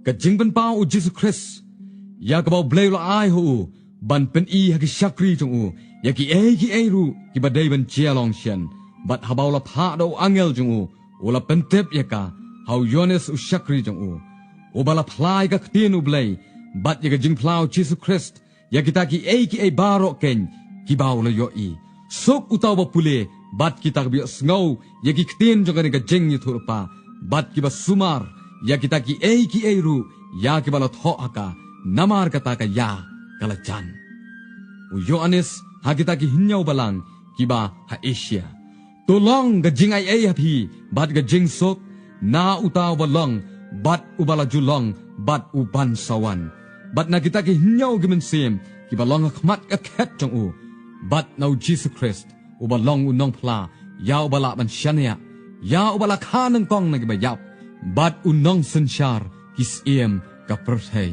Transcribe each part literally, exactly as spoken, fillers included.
Ka jingpynpaw u Jisu Khrist, ïa kaba U Blei u la ai ha u, ban pyni ha ki shakri jong u ïa kiei kiei ruh kiba dei ban jia long shen. Bad haba u la phah da u angel jong u, u la pyntip ïa ka ha u Ïoannis u shakri jong u, uba la phla ïa ka ktien U Blei bad ïa ka jingphla u Jisu Khrist, ïa kita kiei kiei baroh keiñ kiba u la ïohi. Suk uta uba pule bad kita kiba ïohsngew ïa ki ktien jong kane ka jingïathuhlypa, bad kiba sumar ïa kita kiei kiei ruh ïa kiba la thoh ha ka, namar kata ka ïa ka la jan. U Ïoannis ha kita ki hynñiew balang kiba ha Asia. To long ka jingai ei ha phi bad ka jingsuk na uta uba long bad uba la ju long bad u ban sa wan, bad na kita ki hynñiew ki mynsiem kiba long ha khmat ka khet jong u, bad na u Jisu Khrist, uba long u nongphla ïa uba lah ban shaniah, ïa uba la kha nyngkong na kiba ïap, bad u nongsynshar ki syiem ka pyrthei.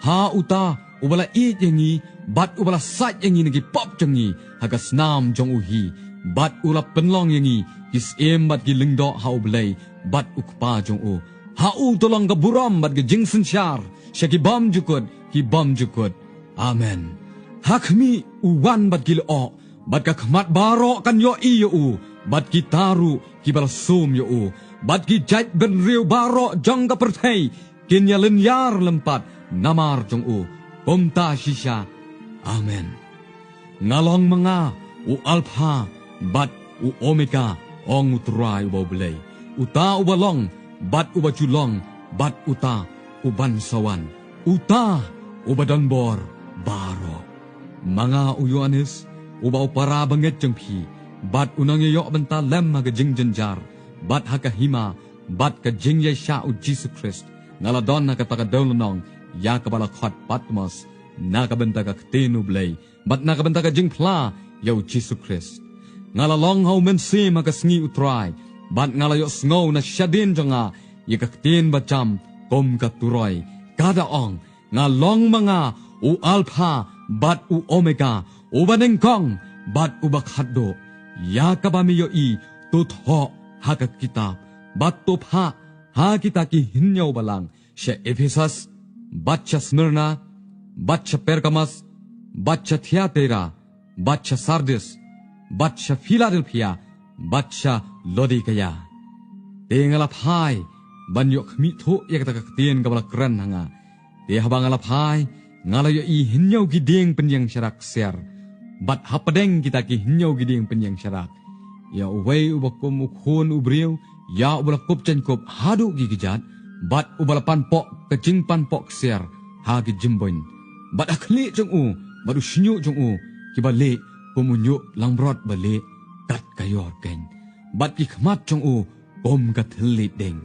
Ha uta uba la ïeit ïa ngi bad uba la sait ïa ngi na ki pop jong ngi ha ka snam jong u hi, bad u la pynlong ïa ngi ki syiem bad ki lyngdoh ha U Blei bad U Kpa jong u. Ha u to long ka burom bad ka jingsynshar sha ki bymjukut ki bymjukut. Amen. Ha khmih u wan bad ki lyoh, bad ka khmat baroh kan ïohi ïa u, bad kita ruh kiba la sum ïa u, bad ki jaitbynriew baroh jong ka pyrthei kin ïalynñiar lympat namar jong u. Kumta shisha. Amen. Nga long ma nga u Alpha bad u Omega, ong U Trai uba U Blei, uta uba long bad uba ju long bad uta u ban sa wan, uta uba don bor baroh. Ma nga u Ïoannis, uba u para bangeit jong phi, bad u nongïaïoh bynta lem ha ka jingjynjar bad ha ka hima bad ka jingïaishah u Jisu Khrist, nga la don ha kata ka dewlynnong ïa kaba la khot Patmos, na ka bynta ka ktien U Blei bad na ka bynta ka jingphla ïa u Jisu Khrist. Nga la long ha u mynsiem ha ka sngi U Trai, bad nga la ïohsngew na shadien jong nga ïa ka ktien bajam kum ka turoi, ka da ong, nga long ma nga u Alpha bad u Omega, uba nyngkong bad uba khatduh. Ïa kaba me ïohi to thoh ha ka kitab, bad to phah ha kita ki hynñiew balang, sha Ephesus, bad sha Smyrna, bad sha Pergamos, bad sha Thiatira, bad sha Sardis, bad sha Philadelphia, bad sha Laodikaia. Te nga la phai ban ïoh khmih thuh ïa kata ka ktien kaba la kren ha nga. Te haba nga la phai, nga la ïohi hynñiew ki dieng pynïeng sharak ksiar, bad hapdeng kita ki hynñiew ki dieng pynïeng sharak, ïa uwei uba kum u Khun u briew, ïa uba la kup jaiñkup haduh ki kjat, bad uba la pan poh ka jingpan poh ksiar ha ki jymbuiñ. Bad ha khlieh jong u bad u shñiuh jong u, kiba lieh kum u ñiuh langbrot ba lieh kat ka ïor keiñ, bad ki khmat jong u kum ka thylliej ding,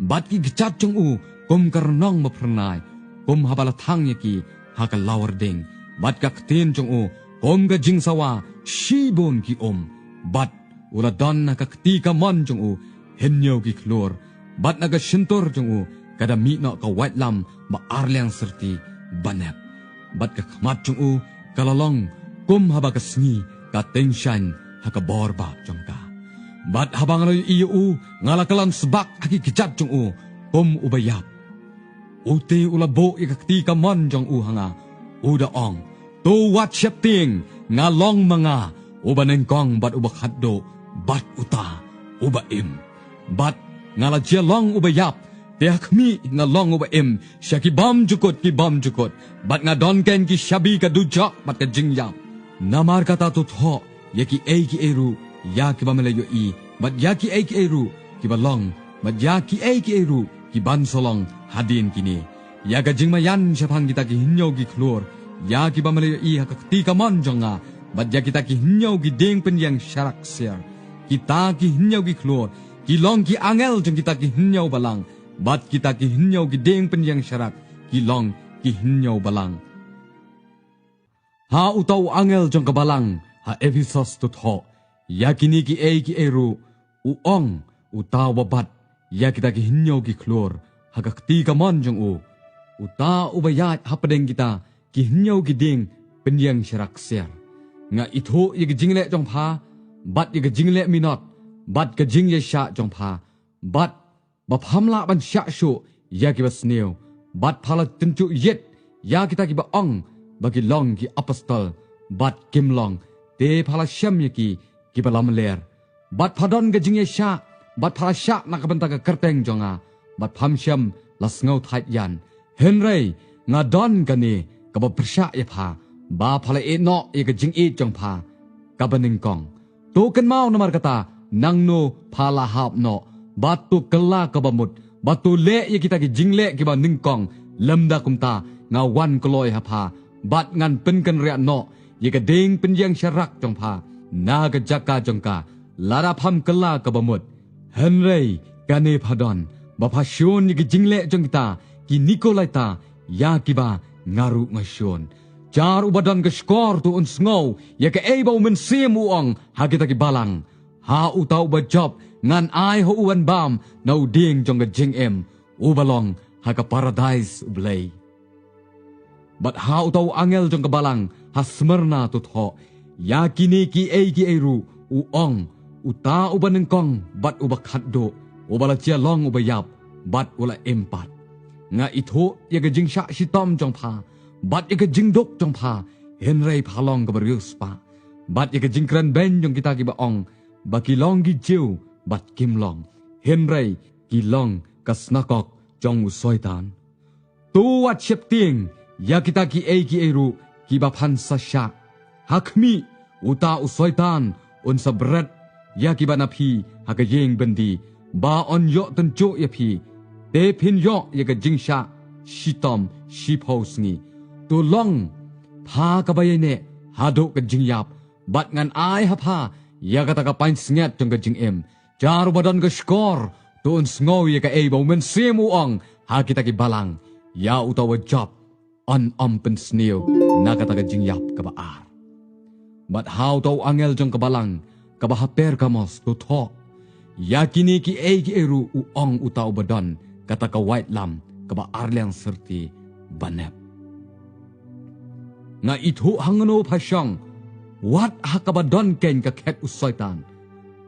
bad ki kjat jong u kum ka rnong ba phyrnai, kum haba la thang ïa ki ha ka lawar ding, bad ka ktien jong u kum ka jingsawa shibun ki um. Bad u la don ha ka kti kamon jong u hynñiew ki khlur, bad na ka shyntur jong u ka da mih noh ka waitlam ba ar liang syrti ba nep. Bad ka khmat jong u ka la long kum haba ka sngi ka tyngshaiñ ha ka bor bak jong ka. Bad haba nga la ïohi ïa u, nga la kyllon sbak ha ki kjat jong u kum uba ïap. U te u la buh ïa ka kti kamon jong u ha nga, u da ong, to wat sheptieng, nga long ma nga uba nyngkong bad uba khatduh, bad uta uba im. Bad nga la jia long uba ïap, te ha khmih nga long uba im sha ki bymjukut ki bymjukut, bad nga don keiñ ki shabi ka dujok bad ka jingïap. Namar kata to thoh ïa kiei kiei ruh ïa kiba me la ïohi, bad ïa kiei kiei ruh kiba long, bad ïa kiei kiei ruh ki ban sa long hadien kine. Ïa ka jingmaïan shaphang kita ki hynñiew ki khlur, ïa kiba me la ïohi ha ka kti kamon jong nga, bad ïa kita ki hynñiew ki dieng pynïeng sharak ksiar. Kita ki hynñiew ki khlur ki long ki angel jong kita ki hynñiew balang, bad kita ki hynñiew ki dieng pynïeng sharak ki long ki hynñiew balang. Ha uta u angel jong ka balang ha Ephesus to thoh ïa kine kiei kiei ruh, u ong uta uba bat ïa kita ki hynñiew ki khlur ha ka kti kamon jong u, uta uba ïaid hapdeng kita ki hynñiew ki dieng pynïeng sharak ksiar, nga ithuh ïa ka jingleh jong pha, bad ïa ka jingleh minot, bad ka jingïaishah jong pha, bad ba pham lah ban shah shuh ïa kiba sniew, Bad pha la tynjuh ïit ïa kita kiba ong ba ki long ki apostol, bad kim long; te pha la shem ïa ki, kiba lamler. Bad pha don ka jingïaishah, bad pha la shah na ka bynta ka kyrteng jong nga, bad pham shym la sngewthait ïa nga. Hynrei nga don kane kaba pyrshah ïa pha, ba pha la ïehnoh ïa ka jingïeit jong pha kaba nyngkong. To kynmaw namar kata, nangno pha la hap noh, bad to kylla ka bamut, bad to leh ïa kita ki jingleh kiba nyngkong, lymda kumta nga wan kloi ha pha, bad ngan pynkynriah noh ïa ka dieng pynïeng sharak jong pha na ka jaka jong ka, lada pham kylla ka bamut. Hynrei kane pha don, ba pha shun ïa ki jingleh jong kita ki Nikolaita, ïa kiba nga ruh nga shun. Jar uba don ka shkor, to un sngew ïa kaei ba U Mynsiem u ong ha kita ki balang. Ha uta uba jop, ngan ai ha u ban bam na u dieng jong ka jingim, uba long ha ka paradais U Blei. Bad ha uta u angel jong ka balang ha Smyrna to thoh: Ïa kine kiei kiei ruh u ong uta uba nyngkong bad uba khatduh, uba la jia long uba ïap bad u la im pat: Nga ithuh ïa ka jingshah shitom jong pha bad ïa ka jingduk jong pha, hynrei pha long kaba riewspah; bad ïa ka jingkrenbeiñ jong kita kiba ong ba ki long ki Jiw, bad kim long, hynrei ki long ka synagog jong u Soitan. To wat sheptieng ïa kita kiei kiei ruh kiba phan sa shah. Ha khmih, uta u Soitan un sa bret ïa kiba na phi ha ka ïing byndi, ba un ïoh tynjuh ïa phi, te phin ïoh ïa ka jingshah shitom shiphew sngi. To long pha kaba ïaineh haduh ka jingïap, bad ngan ai ha pha ïa kata ka pansngiat jong ka jingim. Jar uba don ka shkor, to un sngew ïa kaei ba U Mynsiem u ong ha kita ki balang. Ïa uta uba jop, yn ym pynsniew na kata ka jingïap kaba ar. Bad ha uta u angel jong ka balang kaba ha Pergamos to thoh: Ïa kine kiei kiei ruh u ong uta uba don kata ka waitlam kaba ar liang syrti banep: Nga ithuh hangno pha shong, wat ha kaba don keiñ ka khet u Soitan;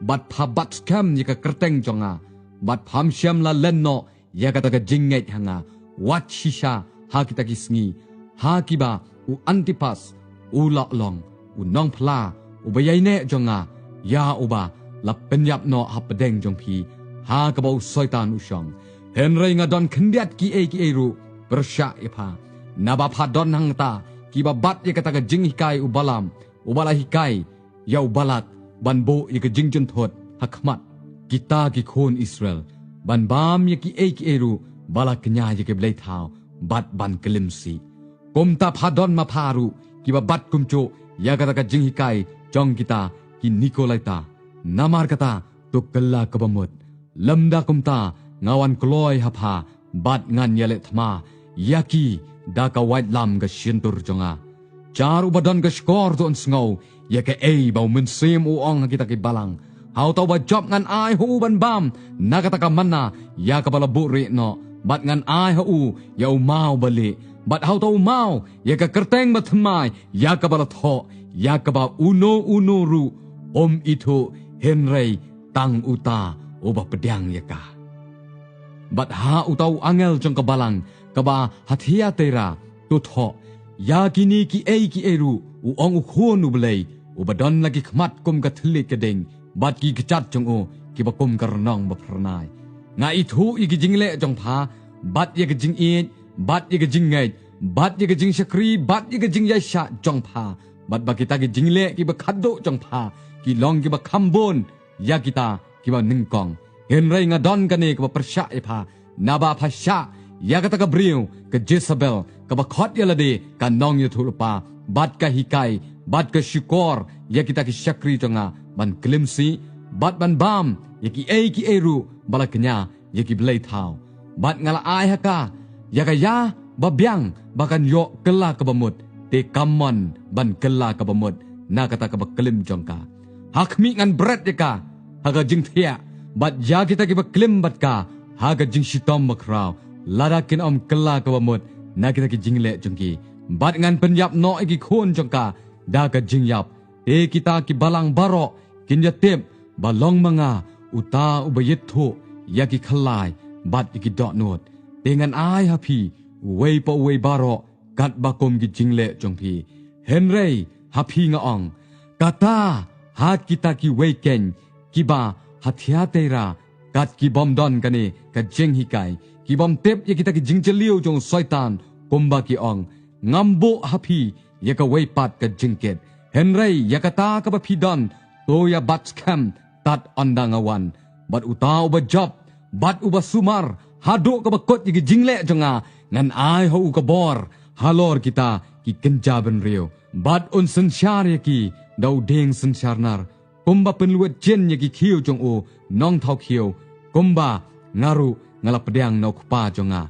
bad pha bat skhem ïa ka kyrteng jong nga, bad pham shym la len noh ïa kata ka jingngeit ha nga, wat shisha ha kita ki sngi ha kiba u Antipas u la long u nongphla uba ïaineh jong nga, ïa uba la pynïap noh hapdeng jong phi, ha kaba u Soitan u shong. Hynrei nga don khyndiat kiei kiei ruh pyrshah ïa pha, naba pha don hangta kiba bat ïa kata ka jinghikai u Balaam, uba la hikai ïa u Balak ban buh ïa ka jingjynthut ha khmat kita ki khun Israel, ban bam ïa kiei kiei ruh ba la kñia ïa ki blei thaw, bad ban klim sih. Kumta pha don ma pha ruh kiba bat kumjuh ïa kata ka jinghikai jong kita ki Nikolaita. Namar kata, to kylla ka bamut, lymda kumta nga wan kloi ha pha, bad ngan ïaleh thma ïa ki da ka waitlam ka shyntur jong nga. Jar uba don ka shkor, to un sngew ïa kaei ba U Mynsiem u ong ha kita ki balang. Ha uta uba jop ngan ai ha u ban bam na kata ka manna ïa kaba la buhrieh noh, bad ngan ai ha u ïa u maw balieh, bad ha uta u maw ïa ka kyrteng bathymmai ïa kaba la thoh, ïa kaba uno uno ruh um ithuh, hynrei tang uta uba pdiang ïa ka. Bad ha uta u angel jong ka balang kaba ha Thiatira to thoh: Ïa kine kiei kiei ruh u ong u Khun U Blei, uba don la ki khmat kum ka thylliej ka ding, bad ki kjat jong u kiba kum ka rnong baphyrnai: Nga ithuh ïa ki jingleh jong pha, bad ïa ka jingïeit, bad ïa ka jingngeit, bad ïa ka jingshakri, bad ïa ka jingïaishah jong pha, bad ba kita ki jingleh kiba khatduh jong pha ki long kiba kham bun ïa kita kiba nyngkong. Hynrei nga don kane kaba pyrshah ïa pha, naba pha shah ïa kata ka briew ka Jesebel, kaba khot ïa lade ka nongïathuhlypa, bad ka hikai bad ka shukor ïa kita ki shakri jong nga ban klim sih, bad ban bam ïa kiei kiei ruh ba la kñia ïa ki blei thaw. Bad nga la ai ha ka ïa ka ïa babiang ba kan ïoh kylla ka bamut, te kam mon ban kylla ka bamut na kata kaba klim jong ka. Ha khmih, ngan bret ïa ka ha ka jingthiah, bad ïa kita kiba klim bad ka ha ka jingshitom bakhraw, lada kin ym kylla ka bamut na kita ki jingleh jong ki. Bad ngan pynïap noh ïa ki khun jong ka da ka jingïap. Te kita ki balang baroh kin ïatip ba long ma nga uta uba ïathuh ïa ki khyllai bad ïa ki dohnud. Te ngan ai ha phi uwei pa uwei baroh katba kum ki jingleh jong phi. Hynrei ha phi nga ong, kata ha kita kiwei keiñ kiba ha Thiatira, kat ki bym don kane ka jinghikai, ki bym tip ïa kita ki jingjylliew jong u Soitan, kumba ki ong, ngam buh ha phi ïa kawei pat ka jingkit. Hynrei ïa kata kaba phi don, to ïa bat skhem tad ynda nga wan. Bad uta uba jop bad uba sumar haduh kaba kut ïa ki jingleh jong nga, ngan ai ha u ka bor halor kita ki kynja bynriew, bad un synshar ïa ki da u dieng synshar nar, kumba pynlwet jin ïa ki khiew jong u nongthaw khiew, kumba nga ruh nga la pdiang na u Kpa jong nga.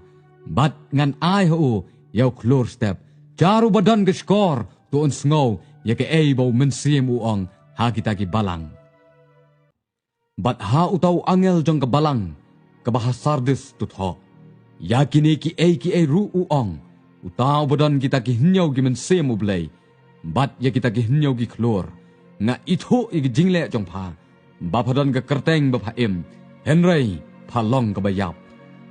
Bad ngan ai ha u ïa u khlur step. Jar uba don ka shkor, to un sngew ïa kaei ba u Mynsiem u ong ha kita ki balang. Bad ha uta u angel jong ka balang kaba ha Sardis to thoh: Ïa kine kiei kiei ruh u ong uta uba don kita ki hynñiew ki mynsiem U Blei bad ïa kita ki hynñiew ki khlur: Nga ithuh ïa ki jingleh jong pha, ba pha don ka kyrteng ba pha im, hynrei pha long kaba ïap.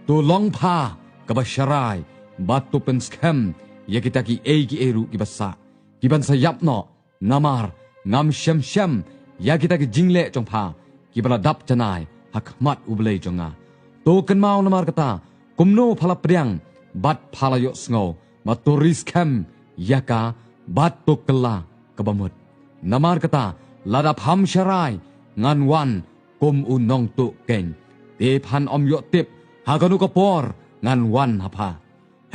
To long pha kaba sharai bad to pynskhem ïa kita kiei kiei ruh kiba sah, kiban sa ïap noh, namar ngam shym shem ïa kita ki jingleh jong pha kiba la dap janai ha khmat U Blei jong nga. To kynmaw namar kata kumno pha la pdiang bad pha la ïohsngew, bad to ri skhem ïa ka bad to kylla kaba mut. Namar kata, lada pham sharai, ngan wan kum u nongtuh keiñ, te phan ym ïoh tip ha kano ka por ngan wan ha pha.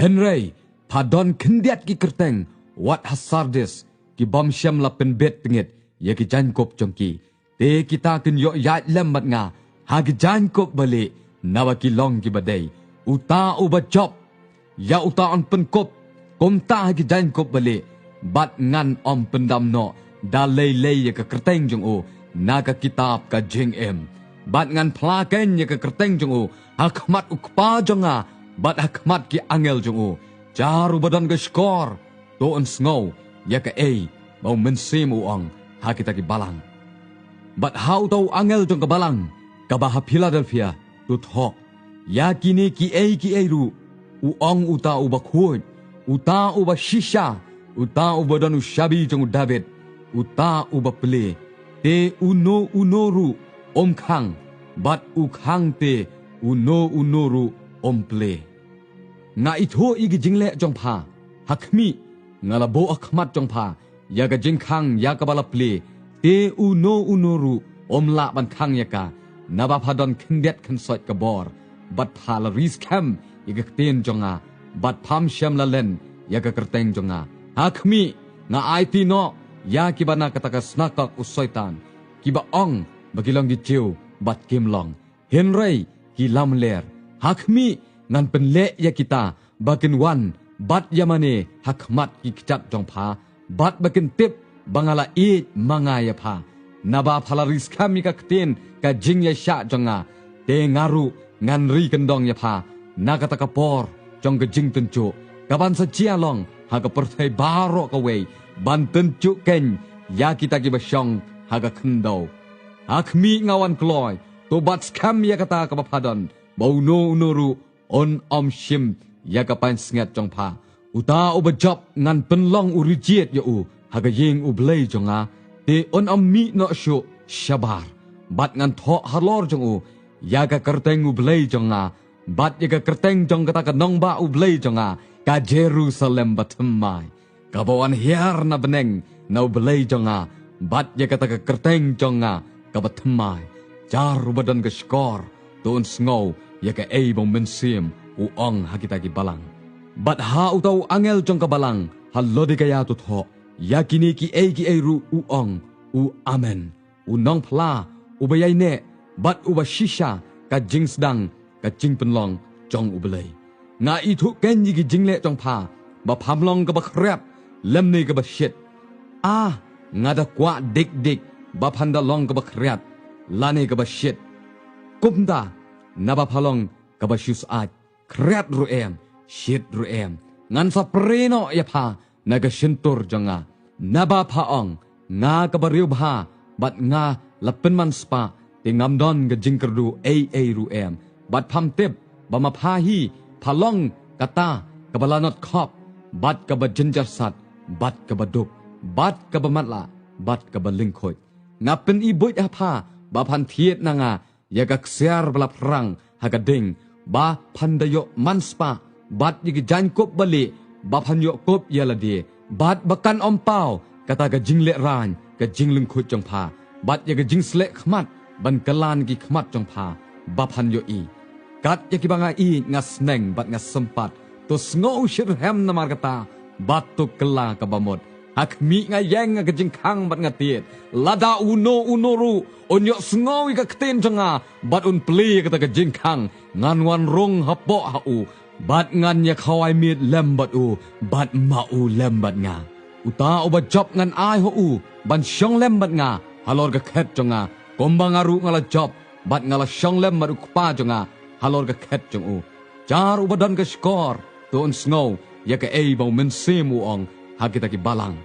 Hynrei pha don khyndiat ki kyrteng wat ha Sardis ki bym shym la pynbit tngit ïa ki jaiñkup jong ki. Te kita kin ïoh ïaid lem bad nga ha ki jaiñkup balieh, naba ki long kiba dei. Uta uba jop ïa uta yn pynkup kumta ha ki jaiñkup balieh, bad ngan ym pyndam noh da lei lei ïa ka kyrteng jong u na ka kitab ka jingim. Bad ngan phla keiñ ïa ka kyrteng jong u ha khmat u Kpa jong nga bad ha khmat ki angel jong u. Jar uba don ka shkor, to un sngew ïa kaei ba u Mynsiem u ong ha kita ki balang. Bad ha uta u angel jong ka balang kaba ha Philadelphia to thoh: Ïa kine kiei kiei ruh u ong uta uba khuid, uta uba shisha, uta uba don u shabi jong u Dabid, uta uba plie, te uno uno ruh um khang, bad u khang te uno uno ruh um plie. Nga ithuh ïa ki jingleh jong pha. Ha khmih, nga la buh ha khmat jong pha ïa ka jingkhang ïa kaba la plie, te uno uno ruh um lah ban khang ïa ka, naba pha don khyndiat khynsoit ka bor, bad pha la ri skhem ïa ka ktien jong nga, bad pham shym la len ïa ka kyrteng jong nga. Ha khmih, nga aiti noh ïa kiba na kata ka synagog u Soitan, kiba ong ba ki long ki Jiw bad kim long, hynrei ki lamler. Ha khmih, ngan pynleh ïa kita ba kin wan bad ïamane ha khmat ki kjat jong pha, bad ba kin tip ba nga la ïeit ma nga ïa pha, naba pha la ri skhem ïa ka ktien ka jingïaishah jong nga. Te nga ruh ngan ri kyndong ïa pha na kata ka por jong ka jingtynjuh, kaban sa jia long ha ka pyrthei baroh kawei, ban tynjuh keiñ ïa kita kiba shong ha ka khyndew. Ha khmih, nga wan kloi, to bat skhem ïa kata kaba pha don, ba uno uno ruh un ym shim ïa ka pansngiat jong pha. Uta uba jop, ngan pynlong u rijied ïa u ha ka ïing U Blei jong nga, te un ym mih noh shuh shabar. Bad ngan thoh halor jong u ïa ka kyrteng U Blei jong nga, bad ïa ka kyrteng jong kata ka nongbah U Blei jong nga, ka Jerusalem bathymmai, kaba wan hiar na bneng na U Blei jong nga, bad ïa kata ka kyrteng jong nga kaba thymmai. Jar uba don ka shkor, to un sngew ïa kaei ba u Mynsiem u ong ha kita ki balang. Bad ha uta u angel jong ka balang ha Laodikaïa to thoh: Ïa kine kiei kiei ruh u ong u Amen, u nongphla uba ïaineh bad uba shisha ka jingsdang ka jingpynlong jong U Blei. Nga ithuh keiñ ïa ki jingleh jong pha, ba pham long kaba khriat lymne kaba shit. Ah, nga da kwah dik dik ba phan da long kaba khriat lane kaba shit. Kumta, naba pha long kaba shu syaid, khriat ruh em, shit ruh em, ngan sa prie noh ïa pha na ka shyntur jong nga. Naba pha ong, nga ka bariewbha bad nga la pynman spah, te ngam don ka jingkyrduh ei ei ruh em. Bad pham tip ba ma pha hi pha long kata kaba lanot khop, bad kaba jynjar sat, bad kaba duk, bad kaba matlah, bad kaba lyngkhuit. Nga pyni buit ha pha, ba phan thied na nga ïa ka ksiar ba la phrang ha ka ding, ba phan da ïoh manspah, bad ïa ki jaiñkup balieh, ba phan ïoh kup ïa lade, bad ba kan ym paw kata ka jinglehrain ka jinglyngkhuit jong pha, bad ïa ka jingsleh khmat ban kylla na ki khmat jong pha, ba phan ïohi. Kat ïa kiba nga ïeit nga sneng bad nga sympat, to sngew shitrhem namar kata, bad to kylla kaba mut. Ha khmih nga ïeng ha ka jingkhang bad nga tied, lada uno uno ruh un ïohsngew ïa ka ktien jong nga, bad un plie ïa kata ka jingkhang, ngan wan rung hapoh ha u, bad ngan ïa khawai miet lem bad u, bad ma u lem bad nga. Uta uba jop ngan ai ha u ban shong lem bad nga halor ka khet jong nga, kumba nga ruh nga la jop bad nga la shong lem bad u Kpa jong nga halor ka khet jong u. Jar uba don ka shkor, to un sngew ïa kaei ba U Mynsiem u ong ha kita ki balang.